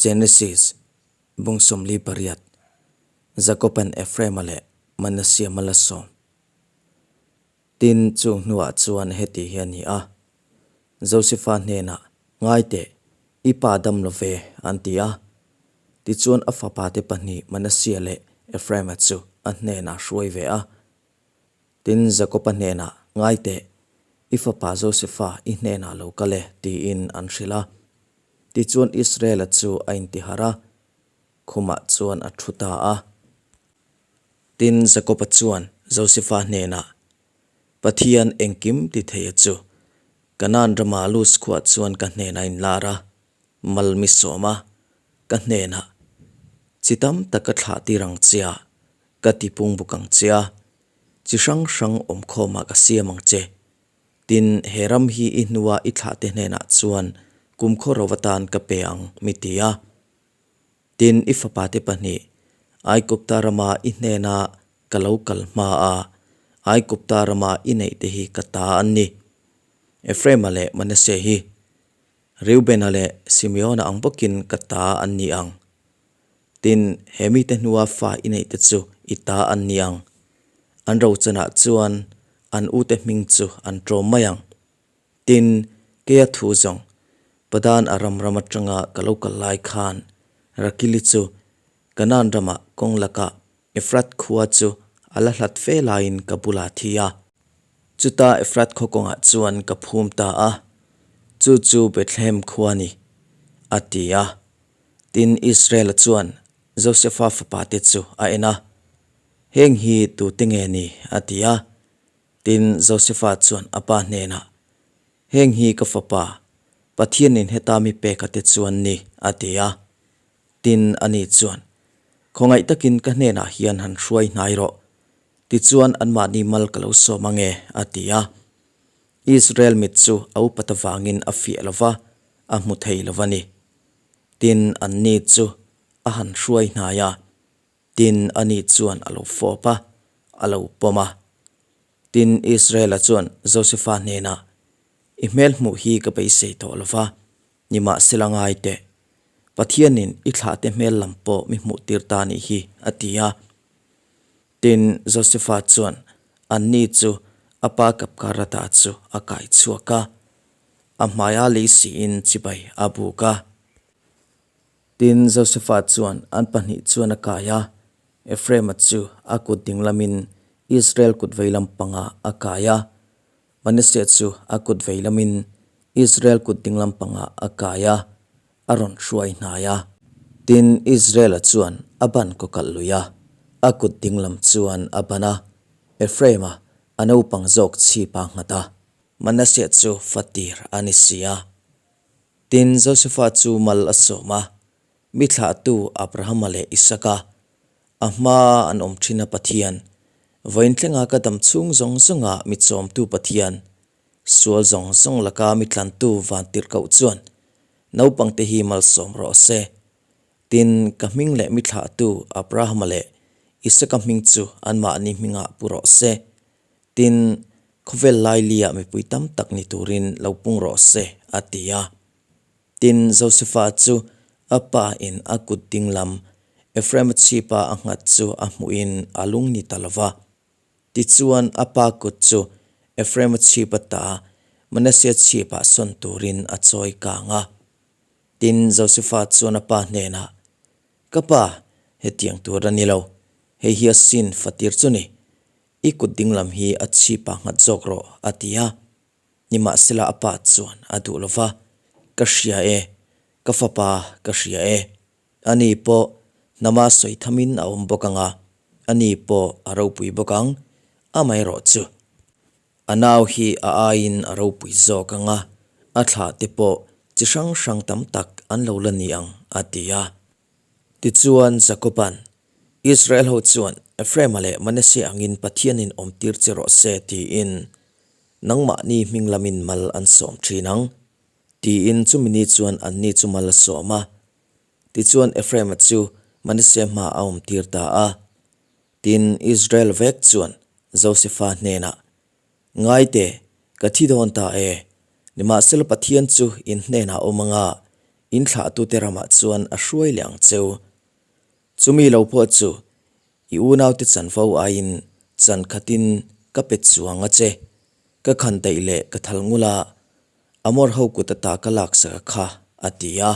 Genesis, Bung 48, Jakoban Ephraima leh Manasseh mal a sawm. Tin, chung hnuah chuan heti hi a ni a, Josefa hnenah, Ngai teh, i pa dam lo ve, an ti a. Tichuan a fapate pahnih Manasseh leh Ephraima chu a hnenah hruai ve a. Tin, Jakoba hnenah, Ngai teh, i fapa Josefa i hnenah lo kal e, tiin an hrilh a. Tichuan Israela chu a intiharh a, khumah chuan a thu ta a. Tin, Jakoba chuan Josefa hnenah, Pathian engkim ti theia chu, Kanaan rama Luz khuah chuan ka hnenah inlar a, mal mi sawm a, ka hnenah, Chi tam tak ka thlah tir ang che a, ka ti pung bawk ang che a, chi hrang hrang awmkhawmah ka siam ang che. Tin, he ram hi i hnua i thlahte hnenah chuan kumkhaw ro atan ka pe ang, mi ti a. Tin, i fapate pahnih, Aigupta rama i hnena ka lo kal hma a, Aigupta rama i neihte hi ka ta an ni. Ephraima leh Manasseh hi Reubena leh Simeona ang bawkin ka ta an ni ang. Tin, he mite hnua fa i neihte chu i ta an ni ang. An rochanah chuan an ute hming chu an tlawm mai ang. Tin, keia thu zawng, Padan Aram ram atanga ka lo kal lai khan Rakili chu Kanaan ramah kawng lakah Efrat khua chu a la hlat fe laiin ka bulah a thi a. Chuta Efrat khaw kawngah chuan ka phum ta a, chu chu Bethlehem khua a ni, a ti a. Tin, Israela chuan Josefa fapate chu a en a, Heng hi tute nge ni? a ti a. Tin, Josefa chuan a pa hnenah, Heng hi ka fapa, Pathianin heta mi peka te chu an ni, a ti a. Tin, ani chuan, Khawngaih takin ka hnenah hian han hruai hnai rawh, tichuan anmahni mal ka lo sawm ange, a ti a. Israel mit chu a upat avangin a fiah lo va, a hmu thei lo va ni. Tin, anni chu a han hruai hnai a, tin, ani chuan a lo fawp a, a lo pawm a. Tin, Israela chuan Josefa hnenah, I hmel hmuh hi ka beisei tawh lo va, Nimahsela ngai teh, Pathianin i thlahte hmel lam pawh mi hmuh tir ta nih hi, a ti a. Tin, Josefa chuan anni chu a pa Kapkarata chu a kai chhuak a, a hmaia lei siin chibai a buk a. Tin, Josefa chuan an pahnih chuan a kai a, Ephraima chu a kut dinglamin Israel kut veilam pangah a kai a, Manasseh chu a kut vei lamin Israel kut ding lampangah a kai a, a rawn hruai hnai a. Tin, Israela chuan a ban kaw kalh lui a, a kut ding lam chuan a ban a, Ephraima a naupang zawk chhip a nghat a. Manasseh chu fatir a ni si a. Tin, Josefa chu mal a sawm a, mi thlahtu Abrahama leh Isaka, A hmaa an awm thin a Pathian, vawiin thlenga ka dam chhung zawng zawnga mi chawmtu Pathian, sual zawng zawng laka mi tlantu vantirhkoh chuan naupangte hi malsawm rawh se. Tin, ka hming leh mi thlahtu Abrahama leh Isaka hming chu anmahni hmingah pu rawh se. Tin, khawvel lailia mipui tam tak ni turin lo pung rawh se, a ti a. Tin, Josefa chu a pa in a kut ding lam Ephraima chhipa a nghat chu a hmuhin a lung ni ta lo va. Tichuan, a pa kut chu Ephraima chhip ata Manasseh chhipah sawn turin a chawi kang a. Tin, Josefa chuan a pa hnenah, Ka pa, hetiang tur a ni lo, hei hi a sin fatir chu ni, i kut ding lam hi a chhipah nghat zawk rawh, a ti a. Nimahsela a pa chuan a duh lo va, Ka hria e, ka fapa ka hria e. Ani pawh hnama sawi thamin a awm bawk ang a, ani pawh a ropui bawk ang, amaherawh chu a nau hi a aiin a ropui zawk ang a, a thlah te pawh chi hrang hrang tam tak an lo la ni ang, a ti a. Tichuan Jakoba'n, Israel ho chuan Ephraima leh Manasseh angin Pathianin awmtir che rawh se tiin Nangmahni hming lamin mal an sawm thin ang, tiin chumi ni chuan anni chu mal a sawm a. Tichuan Ephraima chu Manasseh hma a awmtir ta a. Tin, Israel vek chuan Josefa hnenah, Ngaite, ka thi dawn ta e, nimahsela Pathian chu in hnenah awm anga, In thlahtute ramah chuan a hruai leh ang cheu. Chumi lo pawh chu i unaute chanvo aiin chan khatin ka pe chuang a che. Ka khan daih leh ka thal ngul a, Amor ho kut ata ka laksak a kha, a ti a.